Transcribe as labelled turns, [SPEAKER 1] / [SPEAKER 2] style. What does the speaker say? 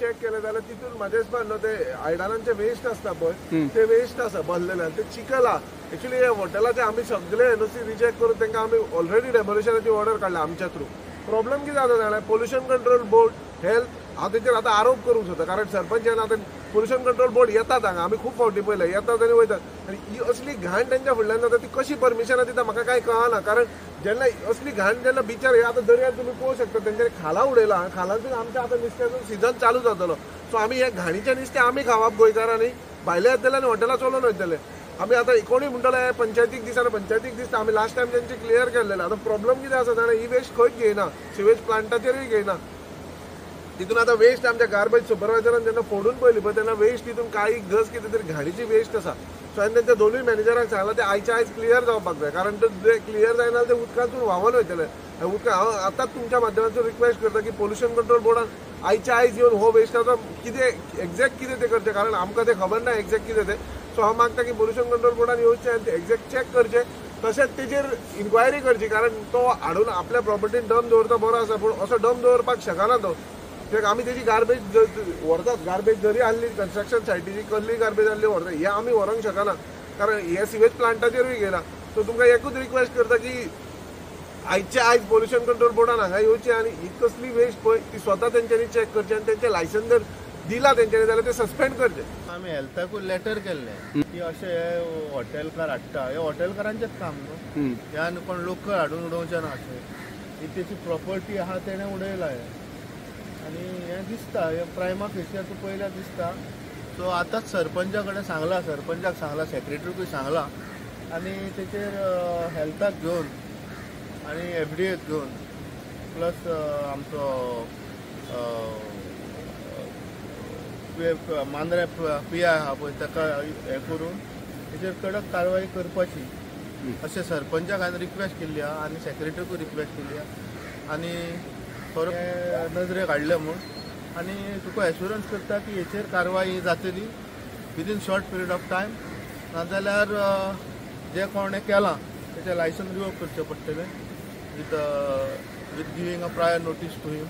[SPEAKER 1] Check केलें जाल्यार तितून म्हाज्या हिसपान न्हू ते आयदनांचे वेस्ट आसता पळय ते वेस्ट आसा भरलेले आनी ते चिखल आहा. एक्चुली हे हॉटेलाचे आमी सगळे एनओसी रिजेक्ट करून तांकां आमी ऑलरेडी डेमोलिशनाची ऑर्डर काडल्या आमच्या थ्रू. प्रॉब्लम कितें जाता जाणा, पोल्युशन कंट्रोल बोर्ड हेल्थ हांव तेंचेर आतां आरोप करूंक सोदता, कारण सरपंच आतां पोल्युशन कंट्रोल बोर्ड येतात हांगा, आमी खूब फावटी पळयलें येतात आनी वयतात आनी ही असली घाण तेंच्या फुडल्यान जाता ती कशी परमिशनां दिता म्हाका कांय कळना. कारण जेन्ना असली घाण जेन्ना बिचार आतां दर्यार तुमी पळोवंक शकता तेंच्यांनी खाला उडयला, खालांतून आमच्या आतां नुस्त्याचो सिजन चालू जातलो. सो आमी हे घाणीचें नुस्तें आमी खावप गोंयकारांनी, भायले येतले आनी हॉटेलां चलोवन वयतले. आमी आतां कोणूय म्हणटलो पंचायतीक दिस आनी पंचायतीक दिसता, आमी लास्ट टायम तेंचे क्लियर केल्लेले. आतां प्रॉब्लम कितें आसा जाणा, ही वेस्ट खंयच घेयना, सिवेज प्लांटाचेरूय घेयना. तितून आतां वेस्ट आमच्या गार्बेज सुपरवायजरान जेन्ना फोडून पळयली पळय तेन्ना वेस्ट तितून काळी घस कितें तरी घाणीची वेस्ट आसा. सो हांवें तेंच्या दोनूय मॅनेजरांक सांगलां ते आयच्या आयज क्लियर जावपाक जाय, कारण ते क्लियर जायना ते उदकांतून व्हांवन वयतले. उदका हांव आतांच तुमच्या माध्यमांतून रिक्वेस्ट करता की पोल्युशन कंट्रोल बोर्डान आयच्या आयज येवन हो वेस्टाचो कितें एक्झॅक्ट कितें तें करचें, कारण आमकां तें खबर ना एक्झॅक्ट कितें तें. सो हांव मागता की पोल्युशन कंट्रोल बोर्डान येवचें आनी तें एक्झॅक्ट चॅक करचें, तशेंच तेजेर इन्क्वायरी करची, कारण तो हाडून आपल्या प्रॉपर्टीन डंप दवरता बरो आसा, पूण असो डंप दवरपाक शकना तो. कित्याक आमी तेजी गार्बेज व्हरतात, गार्बेज जरी आहली कन्स्ट्रक्शन सायटीची कसली गार्बेज आहली व्हरतात, हें आमी व्हरूंक शकना, कारण हे सिवेज प्लांटाचेरूय घेयना. सो तुमकां एकूच रिक्वेस्ट करता की आयच्या आयज पोल्युशन कंट्रोल बोर्डान हांगा येवचें आनी ही कसली वेस्ट पळय ती स्वता तेंच्यांनी चॅक करची आनी तेंचें लायसन जर दिला तेंच्यांनी जाल्यार ते सस्पेंड करचें.
[SPEAKER 2] आमी हेल्थाकूय लेटर केल्लें की अशें हे हॉटेलकार हाडटा, हे हॉटेलकारांचेंच काम न्हू, ह्या कोण लोकल हाडून उडोवचें ना, अशें ही तेची प्रॉपर्टी आहा तेणें उडयला हें आनी हें दिसता हें प्रायमा फेसिया तूं पळयल्यार दिसता. सो आतांच सरपंचा कडेन सांगलां, सरपंचाक सांगलां, सेक्रेटरीकूय सांगलां आनी तेचेर हेल्थाक घेवन आनी एफडीएक घेवन प्लस आमचो मांद्रे पी I आहा पळय ताका हें करून तेचेर कडक कारवाय करपाची अशें सरपंचाक हांवें रिक्वेस्ट केल्ली आहा आनी सेक्रेटरीकूय रिक्वेस्ट केल्ली आहा आनी खरें नजरेक हाडलें म्हूण आनी तुका एश्युरन्स करता की हेचेर कारवाय जातली within short period of time, नाजाल्यार जे कोणें केलां तेचें लायसन रिवोक करचें पडटलें with giving a prior notice to him.